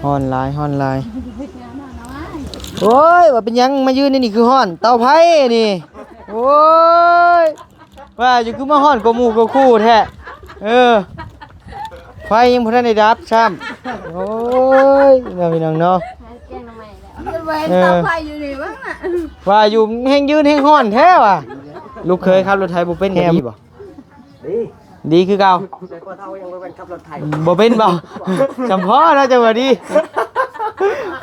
ຮ້ອນຫຼາຍ ຮ້ອນຫຼາຍ. ໂອ້ຍ ວ່າເປັນຫຍັງມາຢືນໃນນີ້ຄືຮ້ອນ ເຕົາໄຟນີ້. ໂອ້ຍ ວ່າຢູ່ຄືມາຮ້ອນກວ່າໝູ່ກວ່າຄູ່ແທ້. ເອີ ໄຟຍັງບໍ່ທັນໄດ້ດັບຊ້ຳ. ໂອ້ຍ ເນາະ ພີ່ນ້ອງເນາະ. ແກງໜໍ່ໄມ້ແລ້ວ ເອີ ເຫັນເຕົາໄຟຢູ່ນີ້ເບິ່ງນະ. ວ່າຢູ່ແຮງຢືນແຮງຮ້ອນແທ້ວ່າ. ລູກເຂີຍຂັບລົດໄຖບໍ່ເປັນກໍດີບໍ່? ດີ ດີຄືເກົ່າ. ແຕ່ພໍ່ເຖົ້າຍັງບໍ່ແມ່ນຂັບລົດໄຖ. ບໍ່ເປັນບໍ່? ຈຳພໍເນາະ ຈັງຫວະດີ.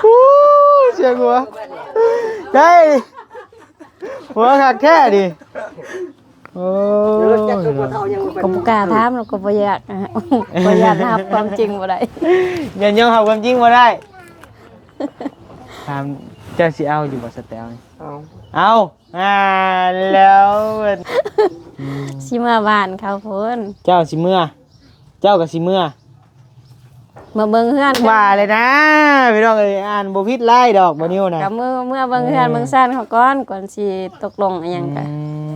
ອູ້ ສຽງຫົວ ໄດ້ ຫົວຄັກແທ້ນີ້. ໂອ້ຍ ກໍບໍ່ກ້າຖາມ ແລ້ວກໍບໍ່ຢາກ ບໍ່ຢາກຮັບຄວາມຈິງບໍ່ໄດ້ ຢ້ານຍອມຮັບຄວາມຈິງບໍ່ໄດ້. ຖາມ ເຈົ້າຊິເອົາຢູ່ບໍ່ ສະແຕວນີ້? ເອົາ ເອົາ. ອ່າ ແລ້ວ ອືມ ຊິເມືອບ້ານເຂົາພຸ້ນ. ເຈົ້າຊິເມືອ ເຈົ້າກໍຊິເມືອ ເມືອເບິ່ງເຮືອນ. ວ່າແລ້ວນະ ພີ່ນ້ອງເອີຍ ອ່ານບໍ່ຜິດຫຼາຍດອກ ບໍ່ນິວນະ. ກໍເມືອ ເມືອເບິ່ງເຮືອນ ເອີ ເບິ່ງຊານເຂົາກ່ອນ ກ່ອນຊິຕົກລົງອີ່ຫຍັງກໍ ອື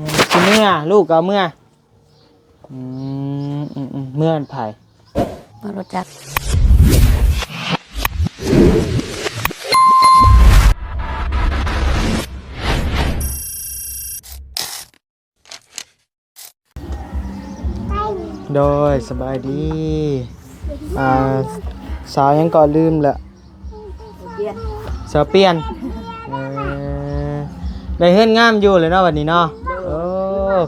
ມ ຊິເມືອ ລູກກໍເມືອ. ອືມ ອືມ ອືມ ເມືອນໃຜ? ບໍ່ຮູ້ຈັກ. ໂດຍ ສະບາຍດີ. ອ່າ ສາວຫຍັງກໍລືມລະ. ສາວປ່ຽນ ສາວປ່ຽນ. ເອີ ໄດ້ເຮືອນງາມຢູ່ແລ້ວເນາະບັດນີ້ເນາະ. ໂດຍ ໂອ້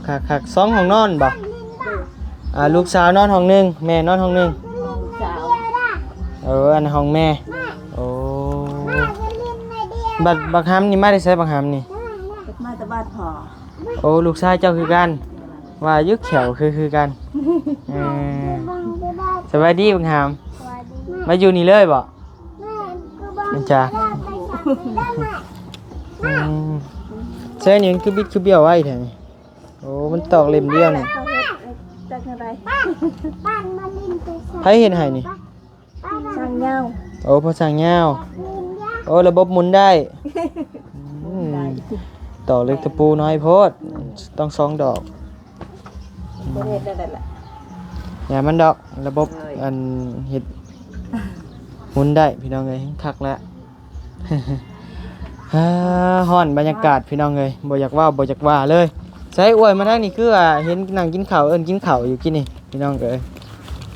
ຄັກໆ. ສອງຫ້ອງນອນບໍ່? ໂດຍ ອ່າ ລູກສາວນອນຫ້ອງໜຶ່ງ ແມ່ນອນຫ້ອງໜຶ່ງ. ສາວ ເອີ ອັນຫ້ອງແມ່. ໂອ້ ບັກ ບັກຫຳນີ້ມາແຕ່ໃສ ບັກຫຳນີ້? ມາແຕ່ບ້ານພໍ່. ໂອ້ ລູກຊາຍເຈົ້າຄືກັນ ວ່າຢູ່ແຂວຄື ຄືກັນ. ເອີ ສະບາຍດີບັກຫຳ. ສະບາຍດີ. ມາຢູ່ນີ້ເລີຍບໍ່? ແມ່ນ ມາຈາກ ອືມ ໃຊ້ນີ້ມັນຄືບິດຄືບ້ຽວໄວແທ້ນີ້. ໂອ້ ມັນຕອກເຫຼັ້ມດຽວນີ້. ຈັກແນວໃດ? ໃຜເຮັດໃຫ້ນີ້? ຊ່າງຍາວ. ໂອ້ ພໍ່ຊ່າງຍາວ. ໂອ້ ລະບົບໝູນໄດ້. ອືມ ຕອກເຫຼັກຕະປູນ້ອຍໂພດ ຕ້ອງສອງດອກ. ບໍ່ເຮັດໄດ້ແຫຼະ ຢ່າມັນດອກ ລະບົບ ເອີຍ ອັນເຮັດໝູນໄດ້ ພີ່ນ້ອງເອີຍ ຄັກແລ້ວ. ຮາ ຮ້ອນບັນຍາກາດ ພີ່ນ້ອງເອີຍ ບໍ່ຢາກເວົ້າ ບໍ່ຢາກວ່າເລີຍ. ໃສ ອວຍມາທາງນີ້ ຄືວ່າເຫັນນັ່ງກິນເຂົ້າ ເອີ້ນກິນເຂົ້າຢູ່ກິນນີ້ ພີ່ນ້ອງເອີຍ.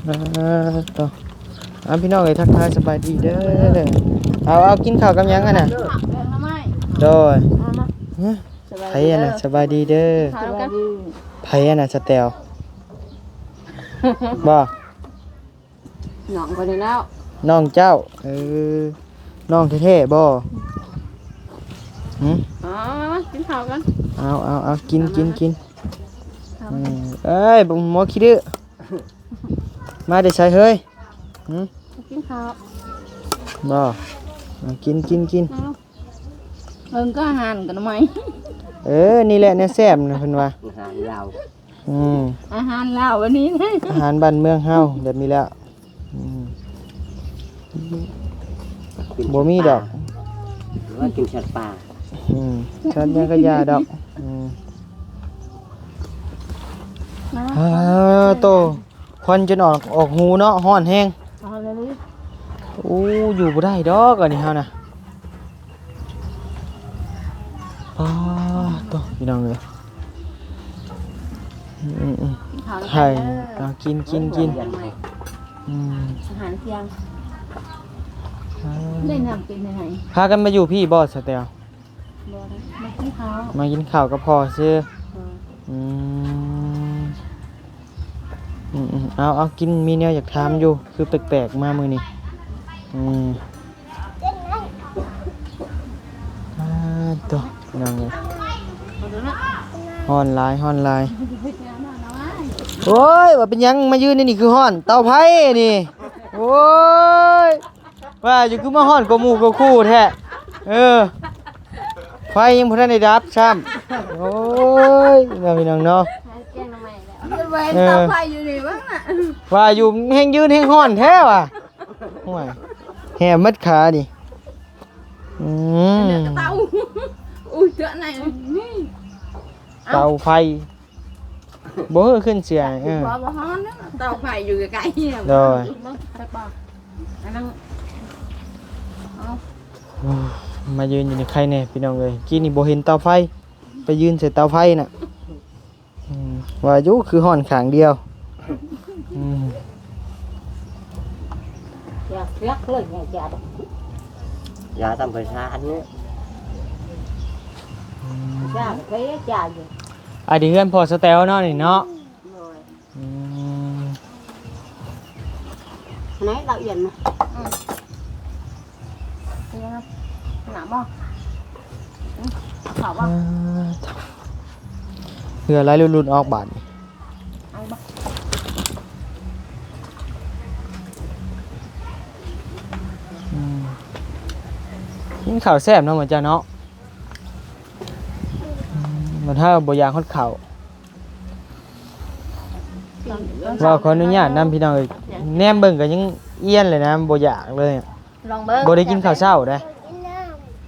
ອ່າ ໂຕ ອ່າ ພີ່ນ້ອງເອີຍ ທັກທາຍສະບາຍດີເດີ. ເອົາ ເອົາ ກິນເຂົ້າກັບຫຍັງຫັ້ນນະ? ແກງໜໍ່ໄມ້. ໂດຍ ເອົາມາ. ຮະ? ສະບາຍດີເດີ. ໃຜຫັ້ນນະ? ສະບາຍດີ. ເຂົ້າກັນ. ໃຜຫັ້ນນະ? ສະແຕວ ບໍ່? ນ້ອງຂ້ອຍນີ້ແລ້ວ. ນ້ອງເຈົ້າ. ເອີ ນ້ອງແທ້ໆບໍ່? ຫຶ? ອໍ ກິນເຂົ້າກັນ. ເອົາ ເອົາ ເອົາ ກິນ ກິນ ກິນ. ເອົາມາ. ອືມ ເອີຍ ບັກໝໍຂີ້ດື້ ມາແຕ່ໃສເຮີ້ຍ? ຫຶ? ກິນເຂົ້າ. ບໍ່? ເອົາ ກິນ ກິນ ກິນ. ເອີ ເບິ່ງກໍອາຫານກັນໃໝ່. ເອີ ນີ້ແຫຼະແນວແຊບນະ ເພິ່ນວ່າ ອາຫານລາວ. ອືມ ອາຫານລາວອັນນີ້ ອາຫານບ້ານເມືອງເຮົາແບບນີ້ແຫຼະ. ອືມ ກິນ ບໍ່ມີດອກ ຫຼືວ່າກິນສັດປ່າ. ອືມ ສັດຫຍັງກໍຢ່າດອກ. ອືມ ມາ ອ່າ ໂຕ ຄວັນຈົນອອກ ອອກຫູເນາະ ຮ້ອນແຮງ. ເອົາເລີຍ. ໂອ້ ຢູ່ບໍ່ໄດ້ດອກອັນນີ້ເຮົານະ. ປາດໂທ້ ພີ່ນ້ອງເອີຍ. ອືມໆ ກິນເຂົ້ານຳກັນເດີ. ເອົາ ກິນ ກິນ ກິນ. ອືມ ອາຫານທ່ຽງ. ເອີ ໄດ້ນ້ຳກິນໃຫ້. ພາກັນມາຢູ່ພີ້ບໍ່ ສະແຕວ? ບໍ່ນະ ມາກິນເຂົ້າ ມາກິນເຂົ້າກັບພໍ່ຊື່. ເອີ ອືມ ອືມໆ ເອົາ ເອົາ ກິນ ມີແນວຢາກຖາມຢູ່ ຄືແປກໆ ມາມື້ນີ້. ອືມ ອ່າ ໂຕ ພີ່ນ້ອງເອີຍ ຮ້ອນຫຼາຍ ຮ້ອນຫຼາຍ. ໂອ້ຍ ວ່າເປັນຫຍັງມາຢືນໃນນີ້ຄືຮ້ອນ ເຕົາໄຟນີ້. ໂອ້ຍ ວ່າຢູ່ຄືມາຮ້ອນກວ່າໝູ່ກວ່າຄູ່ແທ້. ເອີ ໄຟຍັງບໍ່ທັນໄດ້ດັບຊ້ຳ. ໂອ້ຍ ເນາະ ພີ່ນ້ອງເນາະ. ແກງໜໍ່ໄມ້ແລ້ວ ເອີ ເຫັນເຕົາໄຟຢູ່ນີ້ເບິ່ງນະ. ວ່າຢູ່ແຮງຢືນແຮງຮ້ອນແທ້ວ່າ. ໂອ້ຍ ແຫບໝົດຂານີ້. ອືມ ເຕົາ ອຸ້ຍ ເທື່ອໃນນີ້ ເຕົາໄຟ. ບໍ່ຄືຂຶ້ນເສຍ. ເອີ ບໍ່ ບໍ່ຮ້ອນເນາະ ເຕົາໄຟຢູ່ໃກ້ໆ. ໂດຍ ອັນນັ້ນ. ໂອ້ ມາຢືນຢູ່ໃນໄຄແດ່ພີ່ນ້ອງເອີຍ ກີ້ນີ້ບໍ່ເຫັນເຕົາໄຟ ໄປຢືນໃສ່ເຕົາໄຟນະ. ອືມ ວ່າຢູ່ຄືຮ້ອນຂ້າງດຽວ. ອືມ ຢາກເສຍເລີຍ ຢາກ ຢາກຕາມໄປຊາອັນນີ້ ຢາກໄປຢາກຢູ່ ອັນນີ້ເຮືອນພໍ່ສະແຕວເນາະນີ້ເນາະ. ໂດຍ ອືມ ໄໝລະອຽນນະ ອືມ ເປັນຫຍັງນະ ໜາວບໍ່ ອືມ ເຂົ້າບໍ່ ເອີ ເຫື່ອໄຫຼລຸ້ນໆອອກບາດນີ້ ເອົາບໍ່ ອືມ ກິນເຂົ້າແຊບເນາະ ໝູ່ເຈົ້າເນາະ ອືມ ບັດເຮົາບໍ່ຢາກຮອດເຂົ້າ. ເວົ້າຂໍອະນຸຍາດນຳພີ່ນ້ອງເອີຍ ແນມເບິ່ງກໍຍັງອຽນເລີຍນະ ບໍ່ຢາກເລີຍ ລອງເບິ່ງ ບໍ່ໄດ້ກິນເຂົ້າເຊົ້າເດ້. ເ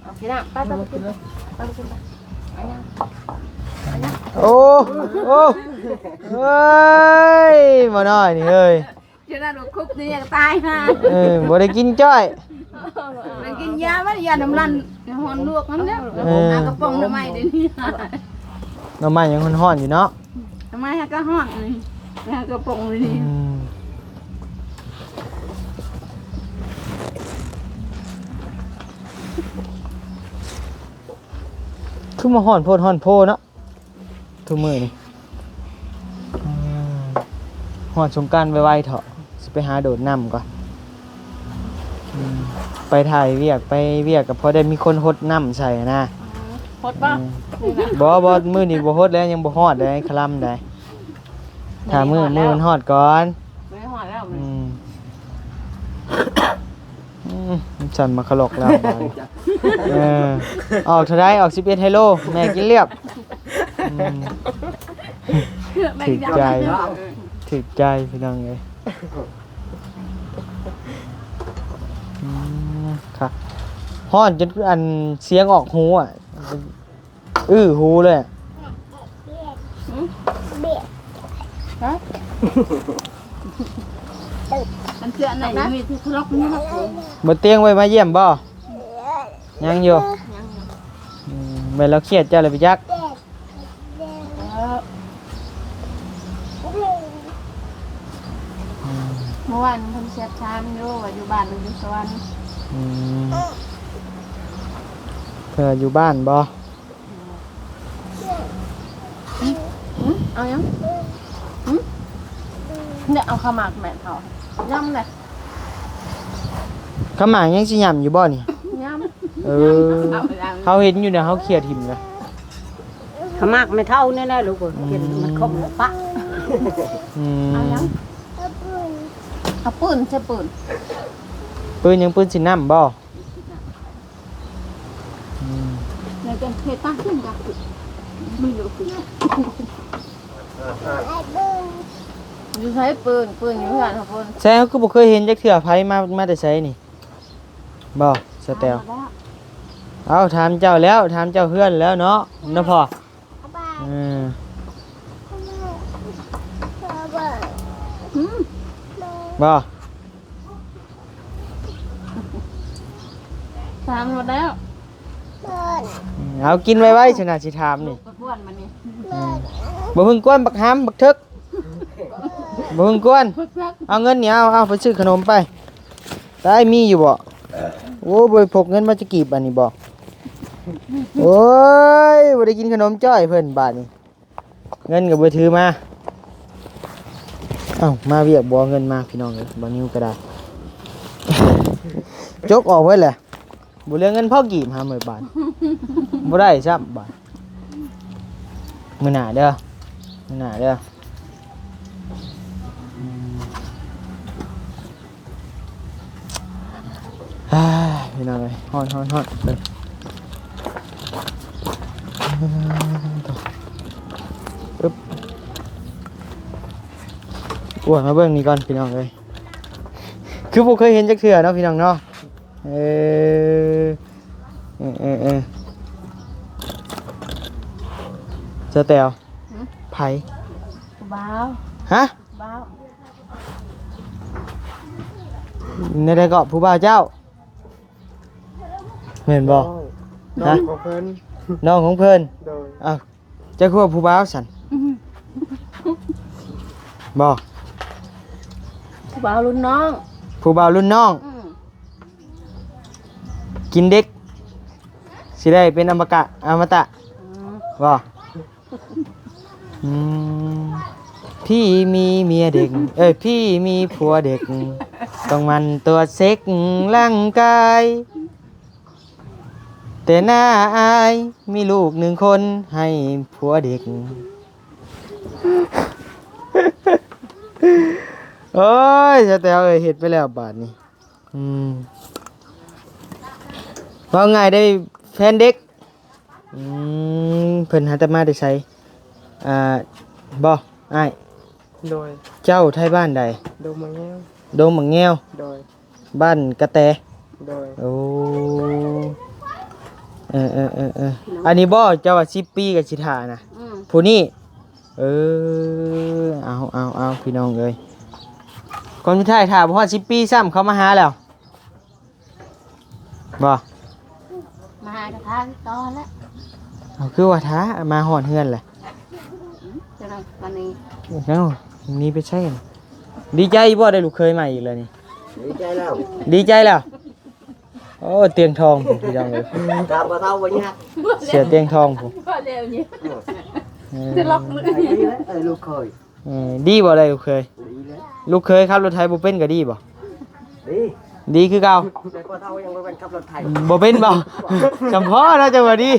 ອົາພີ່ນ້ອງ ໄປ ໄປ ໄປກິນ ໄປ ໄປກິນ ໄປ ອັນຫຍັງ ອັນຫຍັງ ໂອ້ ໂອ້ ເອີຍ ໝໍນ້ອຍນີ້ເອີຍ. ຈະນັ້ນວ່າຄຸບນີ້ຍັງຕາຍຫາ ເອີ ບໍ່ໄດ້ກິນຈ້ອຍ ມັນກິນຢາ ມັນຢານ້ຳລັນ ຮ້ອນລວກນັ້ນແຫຼະ ເອີ ຫາກະປ໋ອງໜໍ່ໄມ້ເດນີ້ ໜໍ່ໄມ້ຍັງຮ້ອນໆຢູ່ເນາະ ໜໍ່ໄມ້ຫາກະຮ້ອນນີ້ ຫາກະປ໋ອງເດນີ້ ອືມ ຄືມາຮ້ອນໂພດຮ້ອນໂພເນາະ. ທຸກມື້ນີ້ ອືມ ຮອດສົງການໄວໆເຖາະ ຊິໄປຫາໂດດນ້ຳກ່ອນ ອືມ ໄປຖ່າຍວຽກ ໄປວຽກກໍພໍໄດ້ມີຄົນຫົດນ້ຳໃສ່ນະ ອືມ ຫົດບໍ່ ອືມ ນີ້ນະ ບໍ່ ບໍ່ ມື້ນີ້ບໍ່ຫົດແລ້ວ ຍັງບໍ່ຮອດໃດ ຄະລຳໃດ ຖ້າມື້ ມື້ມັນຮອດກ່ອນ ມື້ຮອດແລ້ວ ອືມ. ອືມ ມັນສັ່ນມາຄະລອກແລ້ວບາດນີ້ ເອີ ອອກເທົ່າໃດ ອອກສິບເອັດໄຮໂລ ແມ່ກິນລຽບ ອືມ ຖືກໃຈ ຖືກໃຈພີ່ນ້ອງເອີຍ ອືມ ຄັກ ຮ້ອນຈົນອັນສຽງອອກຫູອະ. ອື້ ຫູເລີຍ ຫືມ ຮະ ອັນເສື້ອອັນນັ້ນມີທີ່ທະລອກນີ້ ບໍ່ຕຽງໄວ້ມາຢ້ຽມບໍ່ ຍັງຢູ່ ຍັງຢູ່ ອືມ ແມ່ນລາວຄຽດເຈົ້າແລ້ວໄປຈັກ ເອີ ອືມ ເມື່ອວານເພິ່ນແຊັດຖາມຢູ່ວ່າຢູ່ບ້ານຫຼືຢູ່ສະຫວັນ ອືມ ເພິ່ນຢູ່ບ້ານບໍ່? ອືມ ເອົາຫຍັງ? ອືມ ເນຍ ເອົາເຂົ້າໝາກແມ່ເຖົ້າ ຍຳເລີຍ ເຂົ້າໝາກຍັງຊິຍຳຢູ່ບໍ່ນີ້? ຍຳ ເອີ ເຮົາເຫັນຢູ່ນະ ເຮົາເຄຍຖິ້ມນະ ເຂົ້າໝາກແມ່ເຖົ້ານີ້ແຫຼະລູກເອີຍ ອືມ ເຫັນມັນຂອງປະ ອືມ ເອົາຫຍັງ? ເອົາປືນ ໃສ່ປືນ ປືນຫຍັງ? ປືນສີນ້ຳບໍ່? ອືມ ໃນເປັນເຂດຕ່າງຂຶ້ນກັບ ຢູ່ໃສປືນ? ປືນຢູ່ເຮືອນຂອງເພິ່ນ ໃສ ເຮົາຄືບໍ່ເຄີຍເຫັນຈັກເທື່ອ ໃຜມາ ມາແຕ່ໃສນີ້ ບໍ່ ສະແຕວ? ເອົາ ຖາມເຈົ້າແລ້ວ ຖາມເຈົ້າເຮືອນແລ້ວເນາະ ເນາະພໍ່? ອືມ ອືມ ບໍ່ ຖາມໝົດແລ້ວ ເອົາ ກິນໄວໆ ຊັ້ນນະ ຊິຖາມນີ້ ລູກກະພວນມັນນີ້ ອືມ ບໍ່ເພິ່ງກວນ ບັກຫຳ ບັກເຖິກ ບໍ່ເພິ່ງກວນ ເອົາເງິນນີ້ ເອົາ ເອົາໄປຊື້ຂະໜົມໄປ ຕາຍ ມີຢູ່ບໍ່? ໂອ້ ບໍ່ໄດ້ພົກເງິນມາຈັກກີບບາດນີ້ບໍ່? ໂອ້ຍ ບໍ່ໄດ້ກິນຂະໜົມຈ້ອຍເພິ່ນບາດນີ້ ເງິນກໍບໍ່ໄດ້ຖືມາ ເອົ້າ ມາວຽກບໍ່ເອົາເງິນມາ ພີ່ນ້ອງເອີຍ ບໍ່ນິວກໍໄດ້ ຈົກອອກເບິດແຫຼະ ບໍ່ເຫຼືອເງິນພໍກີບຫາມື້ບາດ ບໍ່ໄດ້ຊ້ຳບາດ ມື້ໜ້າເດີ ມື້ໜ້າເດີ ອືມ ອ່າ ພີ່ນ້ອງເອີຍ ຮ້ອນໆໆ ເອີ ອຶບ ໂອ້ຍ ມາເບິ່ງນີ້ກ່ອນ ພີ່ນ້ອງເອີຍ ຄືບໍ່ເຄີຍເຫັນຈັກເທື່ອເນາະ ພີ່ນ້ອງເນາະ ເອີ ເອີ ເອີ ເອີ ສະແຕວ ຫືມ ໃຜ? ຜູ້ບ່າວ ຮະ? ຜູ້ບ່າວ ແນວໃດເກາະ ຜູ້ບ່າວເຈົ້າ? ແມ່ນບໍ່? ນ້ອງ ຮະ? ນ້ອງຂອງເພິ່ນ ນ້ອງຂອງເພິ່ນ. ໂດຍ. ອ້າວ ເຈົ້າຄືວ່າຜູ້ບ່າວຊັ້ນ? ບໍ່ ຜູ້ບ່າວລຸ້ນນ້ອງ ຜູ້ບ່າວລຸ້ນນ້ອງ. ອືມ ກິນເດັກ ຊິໄດ້ເປັນອະມະກະ ອະມະຕະ. ອືມ ບໍ່? ອືມ ພີ່ມີເມຍເດັກ ເອີຍ ພີ່ມີຜົວເດັກ ຕ້ອງໝັ່ນຕົວເຊັກຮ່າງກາຍ ແຕ່ໜ້າອາຍມີລູກໜຶ່ງຄົນໃຫ້ຜົວເດັກ. ໂອ້ຍ ສາວແຕວເອີຍ ເຮັດໄປແລ້ວບາດນີ້. ອືມ ເວົ້າງ່າຍໄດ້ແຟນເດັກ. ອືມ ເພິ່ນຫາແຕ່ມາແຕ່ໃສ? ອ່າ ບໍ່ ອ້າຍ? ໂດຍ. ເຈົ້າໄທບ້ານໃດ? ດົງໝາກແງວ. ດົງໝາກແງວ. ໂດຍ. ບ້ານກະແຕ. ໂດຍ. ໂອ້ ເອີໆໆໆ ອັນນີ້ບໍ່ ເຈົ້າວ່າສິບປີກໍຊິຖ້ານະ? ອືມ ຜູ້ນີ້. ເອີ ເອົາໆໆ ພີ່ນ້ອງເອີຍ ຄົນສຸດທ້າຍຖ້າບໍ່ຮອດສິບປີຊ້ຳ ເຂົາມາຫາແລ້ວ ບໍ່? ມາຫາກໍຖ້າຄືເກົ່າຫັ້ນແຫຼະ. ເອົາ ຄືວ່າຖ້າ ມາຮອດເຮືອນແຫຼະ. ອືມ ຈັ່ງໃດບັດນີ້? ເອົ້າ ໜີໄປໃສ? ດີໃຈບໍ່ ໄດ້ລູກເຂີຍໃໝ່ອີກແລ້ວນີ້? ດີໃຈແລ້ວ ດີໃຈແລ້ວ. ໂອ້ ຕຽງທອງພຸ້ນ ພີ່ນ້ອງເອີຍ ຕາມບໍ່ເທົ່າບໍ່ຍາກ ເສຍຕຽງທອງພຸ້ນ. ພໍແລ້ວນີ້ ເອີ ຈະລັອກມື ເອີ ລູກເຂີຍ. ເອີ ດີບໍ່ໄດ້ລູກເຂີຍ? ດີແລ້ວ ລູກເຂີຍຂັບລົດໄຖບໍ່ເປັນກໍດີບໍ່? ດີ ດີຄືເກົ່າ. ແຕ່ພໍ່ເຖົ້າຍັງບໍ່ແມ່ນຂັບລົດໄຖ. ອືມ ບໍ່ເປັນບໍ່? ຈຳພໍເນາະ ຈັ່ງວ່າດີ.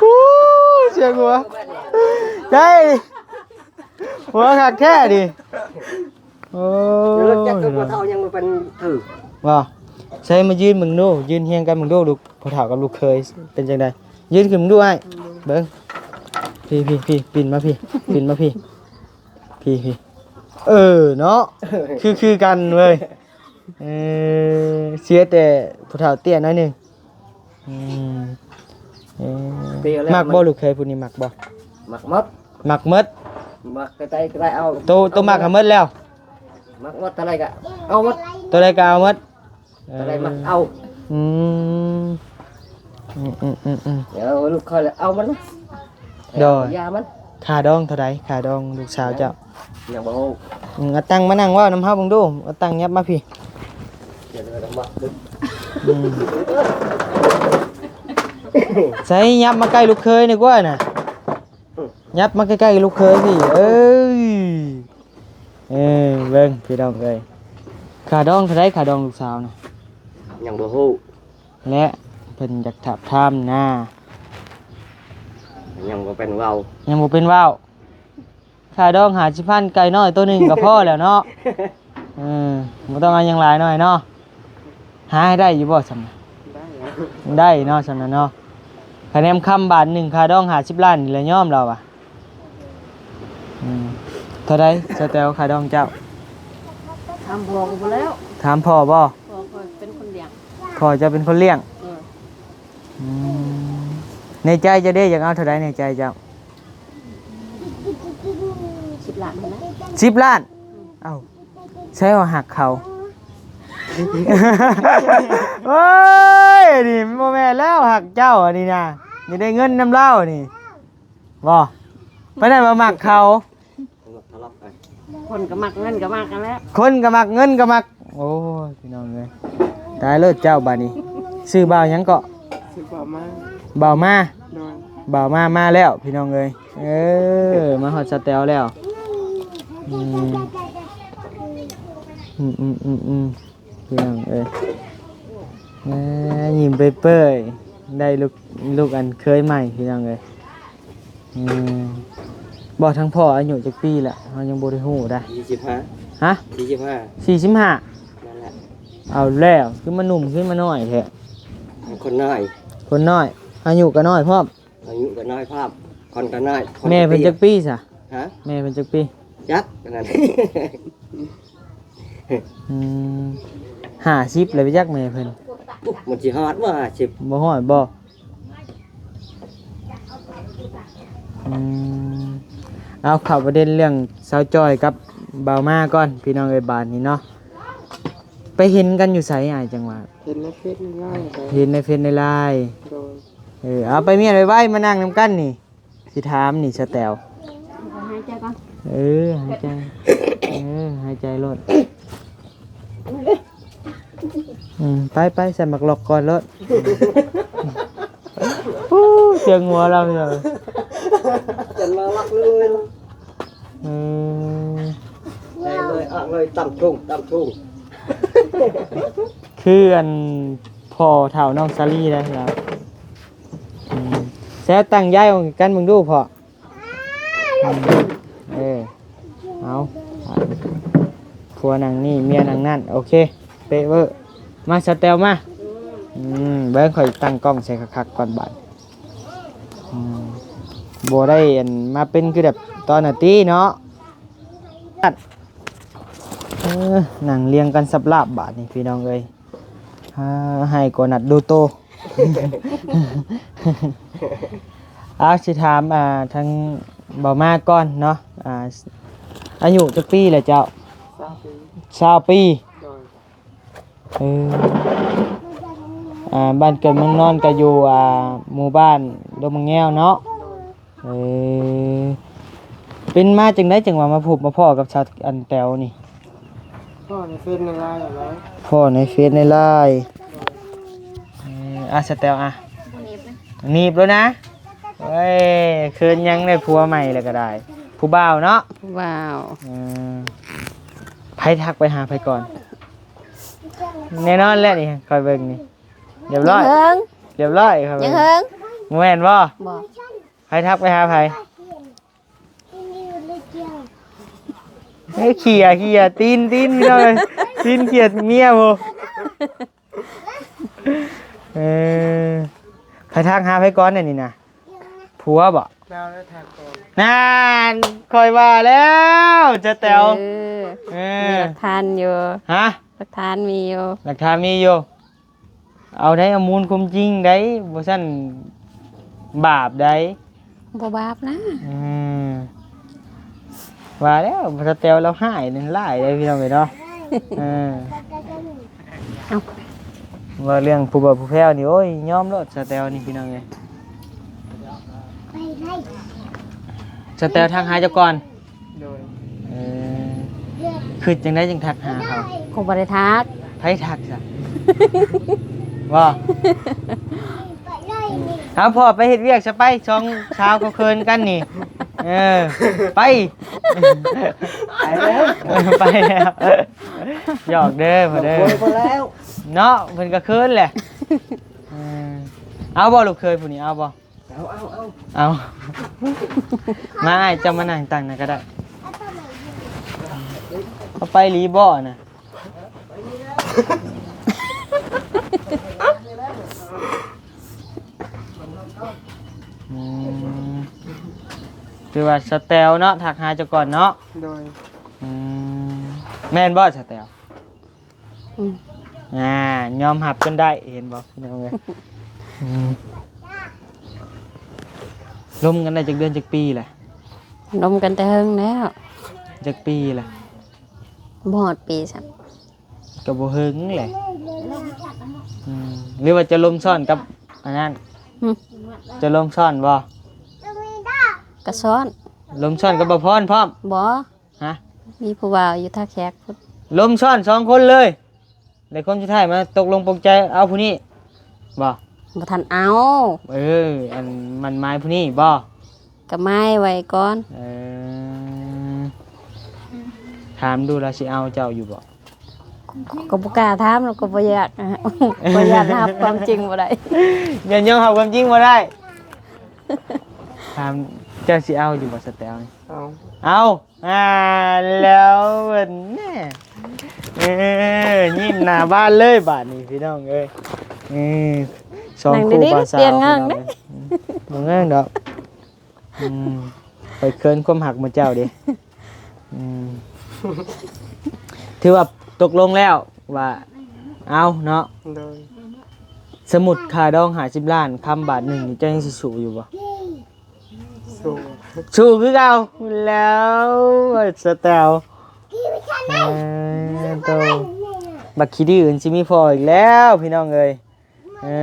ອູ້ ສຽງຫົວ ໃຈ ຫົວຄັກແທ້ນີ້. ໂອ້ ລົດຈັກກໍບໍ່ເທົ່າ ຍັງບໍ່ເປັນຖືກ. ວ່າ ໃສ່ມາຢືນເບິ່ງດູ ຢືນຮຽງກັນເບິ່ງດູ ລູກ ພໍ່ເຖົ້າກັບລູກເຂີຍເປັນຈັ່ງໃດ? ຢືນຂຶ້ນເບິ່ງດູອ້າຍ ເບິ່ງ ພີ້ໆໆ ປິ່ນມາພີ້ ປິ່ນມາພີ້ ພີ້ໆ. ເອີ ເນາະ ຄື ຄືກັນເວີຍ. ເອີ ເສຍແຕ່ຜູ້ເຖົ້າເຕ້ຍໜ້ອຍໜຶ່ງ. ອືມ ເອີ ມັກບໍ່ລູກເຂີຍຜູ້ນີ້ ມັກບໍ່? ມັກໝົດ ມັກໝົດ ມັກກະໄດກະໄດເອົາ. ໂຕ ໂຕມັກຫາໝົດແລ້ວ? ມັກໝົດ ເທົ່າໃດກະເອົາໝົດ ເທົ່າໃດກະເອົາໝົດ. ເອີ ເທົ່າໃດມັກເອົາ. ອືມ ອືມໆໆໆ ເອົາລູກຂ້ອຍແລ້ວເອົາມັນ. ໂດຍ ຢ່າມັນ. ຄ່າດອງເທົ່າໃດ? ຄ່າດອງລູກສາວເຈົ້າ? ຍັງບໍ່ຮູ້. ອືມ ເອົາຕັ່ງມານັ່ງເວົ້ານຳເຮົາເບິ່ງດູ ເອົາຕັ່ງຫຍັບມາພີ້. ອືມ ໃສ່ຫຍັບມາໃກ້ລູກເຂີຍນີ້ກວ່ານະ. ຫຍັບມາໃກ້ໆ ລູກເຂີຍພີ້. ເອີຍ ເອີ ເບິ່ງພີ່ນ້ອງເອີຍ ຄ່າດອງເທົ່າໃດ? ຄ່າດອງລູກສາວນະ ຍັງບໍ່ຮູ້. ແລະ ເພິ່ນຢາກຖາມນາ ຍັງບໍ່ເປັນເວົ້າ ຍັງບໍ່ເປັນເວົ້າ. ຄ່າດອງຫ້າສິບພັນ ໄກ່ນ້ອຍໂຕໜຶ່ງກໍພໍແລ້ວເນາະ. ເອີ ບໍ່ຕ້ອງເອົາຫຍັງຫຼາຍໜ້ອຍເນາະ. ຫາໃຫ້ໄດ້ຢູ່ບໍ່ຊ່ຳ? ໄດ້ເນາະ ຊ່ຳນັ້ນເນາະ. ຄະແນນຄຳບາດໜຶ່ງ ຄ່າດອງຫ້າສິບລ້ານນີ້ແຫຼະ ຍອມລາວວ່າ. ອືມ ເທົ່າໃດສາວແຕວ ຄ່າດອງເຈົ້າ? ຖາມພໍ່ກໍບໍ່ແລ້ວ. ຖາມພໍ່ບໍ່? ພໍ່ຂ້ອຍເປັນຄົນລ້ຽງ. ພໍ່ເຈົ້າເປັນຄົນລ້ຽງ? ເອີ. ອືມ ໃນໃຈເຈົ້າເດ້ ຢາກເອົາເທົ່າໃດໃນໃຈເຈົ້າ? ສິບລ້ານ. ສິບລ້ານ? ເອົ້າ ໃຊ່ວ່າຮັກເຂົາ? ໂອ້ຍ ອັນນີ້ມັນບໍ່ແມ່ນແລ້ວ ຮັກເຈົ້າອັນນີ້ນະ ຢາກໄດ້ເງິນນຳລາວນີ້ບໍ່? ປານນັ້ນວ່າມັກເຂົາ. ຄົນກໍມັກເງິນກໍມັກຫັ້ນແຫຼະ ຄົນກໍມັກເງິນກໍມັກ. ໂອ້ຍ ພີ່ນ້ອງເອີຍ ຕາຍເລີດເຈົ້າບາດນີ້. ຊື່ບ່າວຫຍັງເກາະ? ຊື່ບ່າວມາ. ບ່າວມາ. ໂດຍ. ບ່າວມາ ມາແລ້ວພີ່ນ້ອງເອີຍ. ເອີ ມາຮອດສາວແຕວແລ້ວ. ອືມ ອືມໆໆ ພີ່ນ້ອງເອີຍ ເອີ ຍິ້ມເປີຍໆ ໄດ້ລູກ ລູກອັນເຂີຍໃໝ່ ພີ່ນ້ອງເອີຍ. ອືມ ບໍ່ ທາງພໍ່ອາຍຸຈັກປີລະ? ເຮົາຍັງບໍ່ໄດ້ຮູ້ໄດ໋. ສີ່ສິບຫ້າ. ຮະ? ສີ່ສິບຫ້າ. ສີ່ສິບຫ້າ ນັ້ນແຫຼະ. ເອົາແລ້ວ ຄືມາໜຸ່ມ ຄືມານ້ອຍແທ້. ຄົນນ້ອຍ ຄົນນ້ອຍ ອາຍຸກໍນ້ອຍພ້ອມ. ອາຍຸກໍນ້ອຍພ້ອມ ຄົນກໍນ້ອຍ. ແມ່ເພິ່ນຈັກປີຊະ? ຮະ? ແມ່ເພິ່ນຈັກປີ? ຈັກອັນນັ້ນ. ອືມ ຫ້າສິບແລ້ວໄປຈັກແມ່ເພິ່ນ. ມັນຊິຮອດບໍ່ຫ້າສິບ? ບໍ່ຮອດບໍ່? ອືມ ເອົາ ເຂົ້າປະເດັນເລື່ອງສາວຈ້ອຍກັບບ່າວມາກ່ອນ ພີ່ນ້ອງເອີຍ ບາດນີ້ເນາະ. ໄປເຫັນກັນຢູ່ໃສອ້າຍ ຈັ່ງວ່າ? ເຫັນໃນເຟສໃນລາຍ ເຫັນໃນເຟສໃນລາຍ. ໂດຍ. ເອີ ເອົາ ໄປ ເມຍ ໄວໆ ມານັ່ງນຳກັນນີ້ ຊິຖາມນີ້ ສະແຕວ. ຫາຍໃຈກ່ອນ. ເອີ ຫາຍໃຈ ເອີ ຫາຍໃຈໂລດ. ອືມ ໄປໆ ໃສ່ໝາກລັອກກ່ອນໂລດ. ໂອ້ ສຽງຫົວລາວເນາະ ຈົນວ່າລັກເລີຍ. ເອີ ໄດ້ເລີຍ ອາກເລີຍ ຕຳທຸງ ຕຳທຸງ. ຄືອັນພໍ່ເຖົ້ານ້ອງສາລີໄດ໋ລາວ. ອືມ ແຊວຕັ້ງຢາຍກັນເບິ່ງດູພໍ່. ອືມ ເອີ ເອົາ ຜົວນັ່ງນີ້ ເມຍນັ່ງນັ້ນ. ໂອເຄ ເປະເວີ. ມາ ສະແຕວມາ. ອືມ ເບິ່ງ ຂ້ອຍຕັ້ງກ້ອງໃສ່ຄັກໆ ກ່ອນບາດ. ອືມ ບໍ່ໄດ້ອັນມາເປັນຄືແບບຕອນນັ້ນຕິເນາະ. ເອີ ນັ່ງລຽງກັນສັບລາບບາດນີ້ ພີ່ນ້ອງເອີຍ. ອ່າ ໃຫ້ກວ່ານັດດູໂຕ. ເອົາ ຊິຖາມ ອ່າ ທາງບ່າວມາກ່ອນເນາະ. ອ່າ ອາຍຸຈັກປີແລ້ວເຈົ້າ? ຊາວປີ. ຊາວປີ. ໂດຍ. ເອີ ອ່າ ບ້ານເກີດເມືອງນອນກໍຢູ່ ອ່າ ໝູ່ບ້ານດົງມະແງວເນາະ. ໂດຍ. ເອີ ເປັນມາຈັ່ງໃດ ຈັ່ງວ່າມາພົບມາພໍ້ກັບສາວ ອັນ ແຕວນີ້? ພໍ້ໃນເຟສໃນລາຍຫັ້ນແຫຼະ. ພໍ້ໃນເຟສໃນລາຍ. ເອີ ອາ ສະແຕວ ອາ ໜີບແລ້ວນະ. ໂອ້ຍ ເຂີນຫຍັງໄດ້ຜົວໃໝ່ແລ້ວກໍໄດ້ ຜູ້ບ່າວເນາະ. ຜູ້ບ່າວ. ເອີ ໃຜທັກໄປຫາໃຜກ່ອນ? ແນ່ນອນແຫຼະນີ້ ຂ້ອຍເບິ່ງນີ້ ຮຽບຮ້ອຍ ຮຽບຮ້ອຍ. ບໍ່ແມ່ນບໍ່? ບໍ່. ໃຜທັກໄປຫາໃຜ? ເອີ ເຂ່ຍ ເຂ່ຍ ຕີນ ຕີນ ພີ່ນ້ອງເອີຍ ຕີນເຂ່ຍເມຍພຸ້ນ. ເອີ ໃຜທັກຫາໃຜກ່ອນແດ່ນີ້ນະ? ຜົວບໍ່? ລາວໄດ້ທັກກ່ອນ. ນັ້ນ ຂ້ອຍວ່າແລ້ວ ສະແຕວ. ເອີ ເອີ ມີຫຼັກຖານຢູ່. ຮະ? ຫຼັກຖານມີຢູ່ ຫຼັກຖານມີຢູ່. ເອົາໄດ໋ ເອົາມູນຄວາມຈິງໄດ໋ ບໍ່ຊັ້ນບາບໄດ໋. ບໍ່ບາບນະ. ອືມ ວ່າແລ້ວ ສະແຕວລາວຮ້າຍນັ້ນຫຼາຍເດ້ ພີ່ນ້ອງເອີຍເນາະ. ເອີ ເອົ້າ ເວົ້າເລື່ອງຜູ້ບ່າວຜູ້ແພ້ວນີ້ ໂອ້ຍ ຍອມໂລດ ສະແຕວນີ້ ພີ່ນ້ອງເອີຍ. ສະແຕວທັກຫາເຈົ້າກ່ອນ. ໂດຍ. ເອີ ຄິດຈັ່ງໃດຈຶ່ງທັກຫາເຂົາ? ກໍບໍ່ໄດ້ທັກ. ໃຜທັກຊະ? ບໍ່? ເອົາ ພໍ່ໄປເຮັດວຽກຊະໄປ ສອງສາວເຂົາເຂີນກັນນີ້. ເອີ ໄປ ໄປແລ້ວ ໄປແລ້ວ. ຫຍອກເດີພໍ່ເດີ. ໂອ້ຍ ພໍແລ້ວເນາະ ເພິ່ນກໍເຂີນແຫຼະ. ເອີ ເອົາບໍ່ລູກເຂີຍຜູ້ນີ້ ເອົາບໍ່? ເອົາ ເອົາ ເອົາ ເອົາ. ມາ ອ້າຍ ເຈົ້າມານັ່ງຕັ້ງນັ້ນກໍໄດ້. ເອົາໄປອີ່ຫຼີບໍ່ນະ? ອືມ ຄືວ່າສະແຕວເນາະ ທັກຫາເຈົ້າກ່ອນເນາະ. ໂດຍ. ອືມ ແມ່ນບໍ່ສະແຕວ? ອືມ ອ່າ ຍອມຮັບຈົນໄດ້ ເຫັນບໍ່ພີ່ນ້ອງເອີຍ? ອືມ ລົມກັນໄດ້ຈັກເດືອນຈັກປີແຫຼະ? ລົມກັນແຕ່ເຫິງແລ້ວ. ຈັກປີແຫຼະ? ບໍ່ຮອດປີຊ້ຳ. ກໍບໍ່ເຫິງແຫຼະ. ອືມ ຫຼືວ່າຈະລົມຊ້ອນກັບອັນນັ້ນ? ຫຶ ຈະລົມຊ້ອນບໍ່? ກໍຊ້ອນ. ລົມຊ້ອນກັບບ່າວພອນພ້ອມ? ບໍ່. ຮະ? ມີຜູ້ບ່າວຢູ່ທ່າແຂກພຸ້ນ. ລົມຊ້ອນສອງຄົນເລີຍ ແລ້ວຄົນສຸດທ້າຍມາຕົກລົງປົງໃຈເອົາຜູ້ນີ້ບໍ່? ບໍ່ທັນເອົາ. ເອີ ອັນໝັ້ນໝາຍຜູ້ນີ້ບໍ່? ກໍໝາຍໄວ້ກ່ອນ. ເອີ ຖາມດູລາວຊິເອົາເຈົ້າຢູ່ບໍ່? ກໍບໍ່ກ້າຖາມ ແລ້ວກໍບໍ່ຢາກ ບໍ່ຢາກຮັບຄວາມຈິງບໍ່ໄດ້. ຢ້ານຍອມຮັບຄວາມຈິງບໍ່ໄດ້. ຖາມ ເຈົ້າຊິເອົາຢູ່ບໍ່ ສະແຕວ? ເອົາ. ເອົາ. ອ່າ ແລ້ວເພິ່ນແນ່ ເອີ ຍິ້ມໜ້າບານເລີຍບາດນີ້ພີ່ນ້ອງເອີຍ. ເອີ ສອງຄູ່ບ່າວສາວ ບໍ່ເງິ້ງດອກ. ອືມ ຂ້ອຍເຂີນຄວາມຮັກໝູ່ເຈົ້າເດ້. ອືມ ຖືວ່າຕົກລົງແລ້ວວ່າເອົາເນາະ. ໂດຍ. ສົມມຸດຄ່າດອງຫ້າສິບລ້ານຄຳບາດໜຶ່ງນີ້ ເຈົ້າຍັງຊິສູ້ຢູ່ບໍ່? ສູ້ ສູ້ຄືເກົ່າ. ແລ້ວ ສະແຕວ ເອີ ໂຕ ບັກຂີ້ດື້ມັນຊິມີພໍ່ອີກແລ້ວພີ່ນ້ອງເອີຍ. ເອີ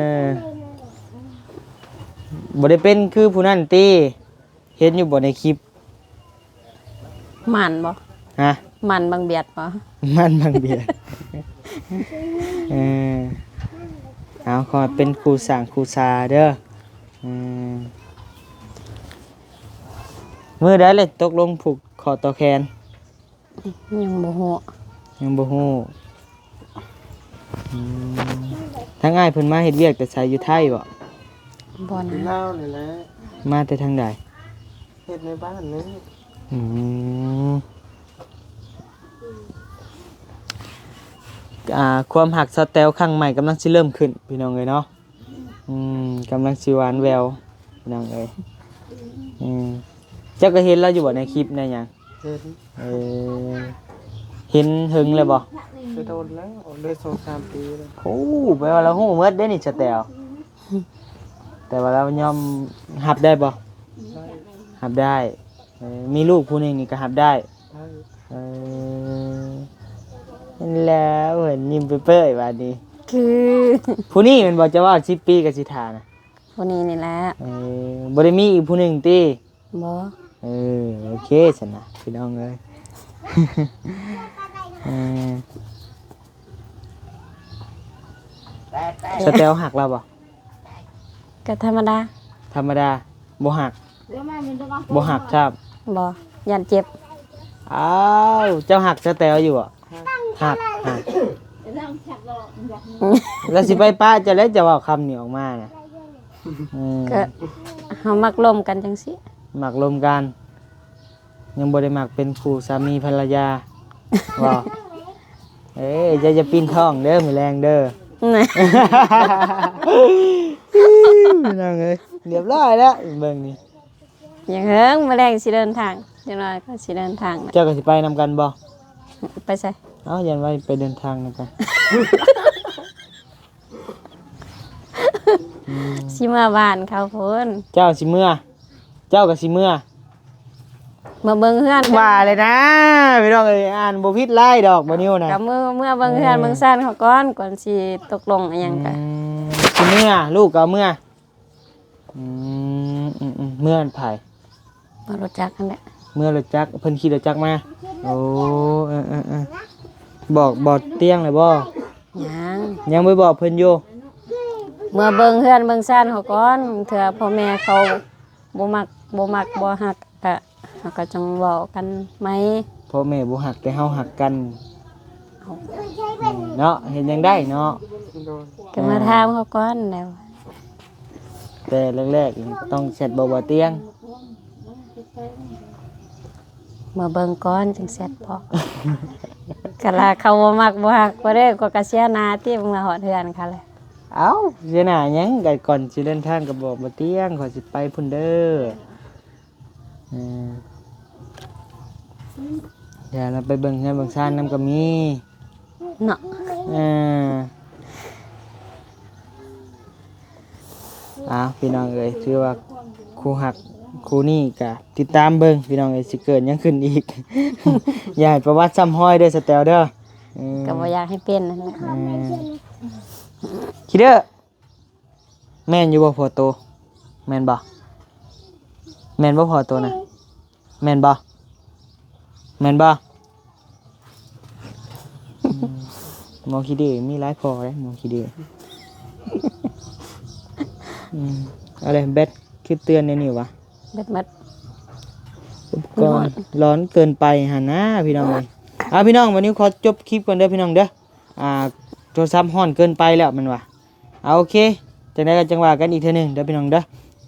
ບໍ່ໄດ້ເປັນຄືຜູ້ນັ້ນຕິ? ເຫັນຢູ່ບໍ່ໃນຄລິບ? ໝັ້ນບໍ່? ຮະ? ໝັ້ນບັງບຽດບໍ່? ໝັ້ນບັງບຽດ. ເອີ ເອົາ ຂໍໃຫ້ເປັນຄູ່ສ້າງຄູ່ສາເດີ. ເອີ ມື້ໃດລະຕົກລົງຜູກ ຂໍຕໍ່ແຂນ? ຍັງບໍ່ຮູ້. ຍັງບໍ່ຮູ້. ອືມ ທາງອ້າຍເພິ່ນມາເຮັດວຽກແຕ່ໃສ? ຢູ່ໄທບໍ່? ບໍ່ນະ. ຢູ່ລາວນີ້ແຫຼະ. ມາແຕ່ທາງໃດ? ເຮັດໃນບ້ານນີ້. ອືມ ອ່າ ຄວາມຮັກສາວແຕວຄັ້ງໃໝ່ກຳລັງຊິເລີ່ມຂຶ້ນ ພີ່ນ້ອງເອີຍເນາະ. ອືມ ກຳລັງຊິຫວານແຫວວ ພີ່ນ້ອງເອີຍ. ອືມ ເຈົ້າກໍເຫັນລາວຢູ່ບໍ່ໃນຄລິບໃນຫຍັງ? ເຫັນ. ເອີ ເຫັນເຖິງແລ້ວບໍ່? ແຕ່ດົນແລ້ວ ໄດ້ສອງສາມປີແລ້ວ. ໂອ້ ແປວ່າລາວຮູ້ໝົດເດ້ນີ້ສະແຕວ. ແຕ່ວ່າລາວຍອມຮັບໄດ້ບໍ່? ໄດ້. ຮັບໄດ້. ເອີ ມີລູກຜູ້ໜຶ່ງນີ້ກໍຮັບໄດ້. ໄດ້. ເອີ ເຫັນແລ້ວ ເຫັນຍິ້ມເປີຍໆບາດນີ້. ຄື ຜູ້ນີ້ແມ່ນບໍ່? ເຈົ້າວ່າສິບປີກໍສິຖ້ານະ. ຜູ້ນີ້ນີ້ແຫຼະ. ເອີ ບໍ່ໄດ້ມີອີກຜູ້ໜຶ່ງຕິ? ບໍ່. ເອີ ໂອເຄຊັ້ນນະ ພີ່ນ້ອງເອີຍ. ເອີ ສະແຕວຮັກລາວບໍ່? ກໍທຳມະດາ. ທຳມະດາ. ບໍ່ຮັກ? ບໍ່ຮັກຊ້ຳ? ບໍ່. ຢ້ານເຈັບ. ອ້າວ ເຈົ້າຮັກສະແຕວຢູ່ບໍ່? ຮັກ. ຮັກ. ແລ້ວຊິໄປປະເຈົ້າແລ້ວ ເຈົ້າເວົ້າຄຳນີ້ອອກມານະ. ເອີ ກໍເຮົາມັກລົມກັນຈັ່ງຊີ້. ມັກລົມກັນ. ຍັງບໍ່ໄດ້ມັກເປັນຄູ່ສາມີພັນລະຍາບໍ່? ເອີ ຢ່າ ຢ່າປິ່ນທ້ອງເດີ ມື້ແລງເດີ. ພີ່ນ້ອງເອີຍ ຮຽບຮ້ອຍແລ້ວ ເບິ່ງນີ້. ຍັງເຫິງ ມື້ແລງຊິເດີນທາງ ຈັກໜ້ອຍກໍຊິເດີນທາງ. ເຈົ້າກໍຊິໄປນຳກັນບໍ່? ໄປໃສ? ເອົ້າ ຢ້ານວ່າໄປເດີນທາງນຳກັນ. ອືມ ຊິເມືອບ້ານເຂົາພຸ້ນ. ເຈົ້າຊິເມືອ? ເຈົ້າກໍຊິເມືອ? ເມືອເບິ່ງເຮືອນ. ວ່າແລ້ວນະ ພີ່ນ້ອງເອີຍ ອ່ານບໍ່ຜິດຫຼາຍດອກ ບໍ່ນິວນະ. ກໍເມືອ ເມືອເບິ່ງເຮືອນ ເອີ ເບິ່ງຊານເຂົາກ່ອນ ກ່ອນຊິຕົກລົງອີ່ຫຍັງກໍ. ອືມ ຊິເມືອ ລູກກໍເມືອ. ອືມ ອືມໆ ເມືອນໃຜ? ເມືອລົດຈັກຫັ້ນແຫຼະ. ເມືອລົດຈັກ ເພິ່ນຂີ່ລົດຈັກມາ. ໂອ້ ເອີໆໆ ບອກ ບອກຕຽງແລ້ວບໍ່? ຍັງ ຍັງບໍ່ບອກເພິ່ນຢູ່. ເມືອເບິ່ງເຮືອນເບິ່ງຊານເຂົາກ່ອນ ເທື່ອພໍ່ແມ່ເຂົາບໍ່ມັກ ບໍ່ມັກ ບໍ່ຮັກ ກະ ເຮົາກໍຈັ່ງເວົ້າກັນໃໝ່. ພໍ່ແມ່ບໍ່ຮັກ ແຕ່ເຮົາຮັກກັນ. ເອົາ ເອີ ເນາະ ເຮັດຫຍັງໄດ້ເນາະ. ໂດຍ ກໍມາ ເອີ ຖາມເຂົາກ່ອນແລ້ວ. ແຕ່ແລກໆ ຕ້ອງແຊັດບໍ່ ບໍ່ຕຽງ? ມາເບິ່ງກ່ອນຈຶ່ງແຊັດບອກ. ກະລາເຂົາບໍ່ມັກບໍ່ຮັກ ບໍ່ໄດ້ ກໍກະເສຍໜ້າຕິ ເມື່ອຮອດເຮືອນເຂົາແລ້ວ. ເອົ້າ ເສຍໜ້າຫຍັງ? ກະກ່ອນຊິເດີນທາງກໍບອກ ບໍ່ຕຽງ ຂ້ອຍຊິໄປພຸ້ນເດີ. ເອີ ດຽວລາວໄປເບິ່ງເຮືອນເບິ່ງຊານນຳກໍມີເນາະ. ເອີ ອ້າວ ພີ່ນ້ອງເອີຍ ຖືວ່າຄູ່ຮັກຄູ່ນີ້ກະຕິດຕາມເບິ່ງ ພີ່ນ້ອງເອີຍ ຊິເກີດຫຍັງຂຶ້ນອີກ. ຢ່າໃຫ້ປະຫວັດຊ້ຳຮອຍເດີ ສະແຕວເດີ. ເອີ ກໍບໍ່ຢາກໃຫ້ເປັນນັ້ນແຫຼະ. ເອີ ຂີ້ເດີ. ແມ່ນຢູ່ບໍ່ພໍ່ໂຕ? ແມ່ນບໍ່? ແມ່ນບໍ່ພໍ່ໂຕນະ? ແມ່ນບໍ່? ແມ່ນບໍ່? ອືມ ໝໍຂີ້ດື້ມີຫຼາຍພໍ່ເດ້ ໝໍຂີ້ດື້. ອືມ ເອົາເລີຍ ແບັດຄືເຕືອນແນວນີ້ຫວາ? ແບັດໝົດ. ອຸປະກອນ ຮ້ອນເກີນໄປຫັ້ນນາ ພີ່ນ້ອງເອີຍ. ເອົາ ພີ່ນ້ອງ ວັນນີ້ຂໍຈົບຄລິບກ່ອນເດີ ພີ່ນ້ອງເດີ. ອ່າ ໂທລະສັບຮ້ອນເກີນໄປແລ້ວແມ່ນຫວາ? ເອົາ ໂອເຄ ຈັ່ງໃດກໍຈັ່ງວ່າກັນອີກເທື່ອໜຶ່ງເດີພີ່ນ້ອງເດີ.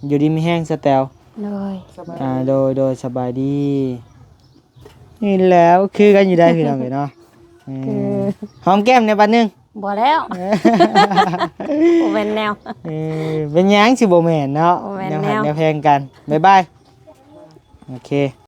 ຢູ່ດີມີແຮງ ສະແຕວ. ໂດຍ ອ່າ ໂດຍ ໂດຍ ສະບາຍດີ. ນີ້ແຫຼະ ຄືກັນຢູ່ໄດ໋ພີ່ນ້ອງເອີຍເນາະ. ເອີ ຫອມແກ້ມແດ່ບາດໜຶ່ງ. ບໍ່ແລ້ວ ບໍ່ແມ່ນແນວ. ເອີ ເປັນຫຍັງຊິບໍ່ແມ່ນເນາະ. ບໍ່ແມ່ນແນວ ແນວຮັກແນວແພງກັນ. ບາຍບາຍ. ໂອເຄ.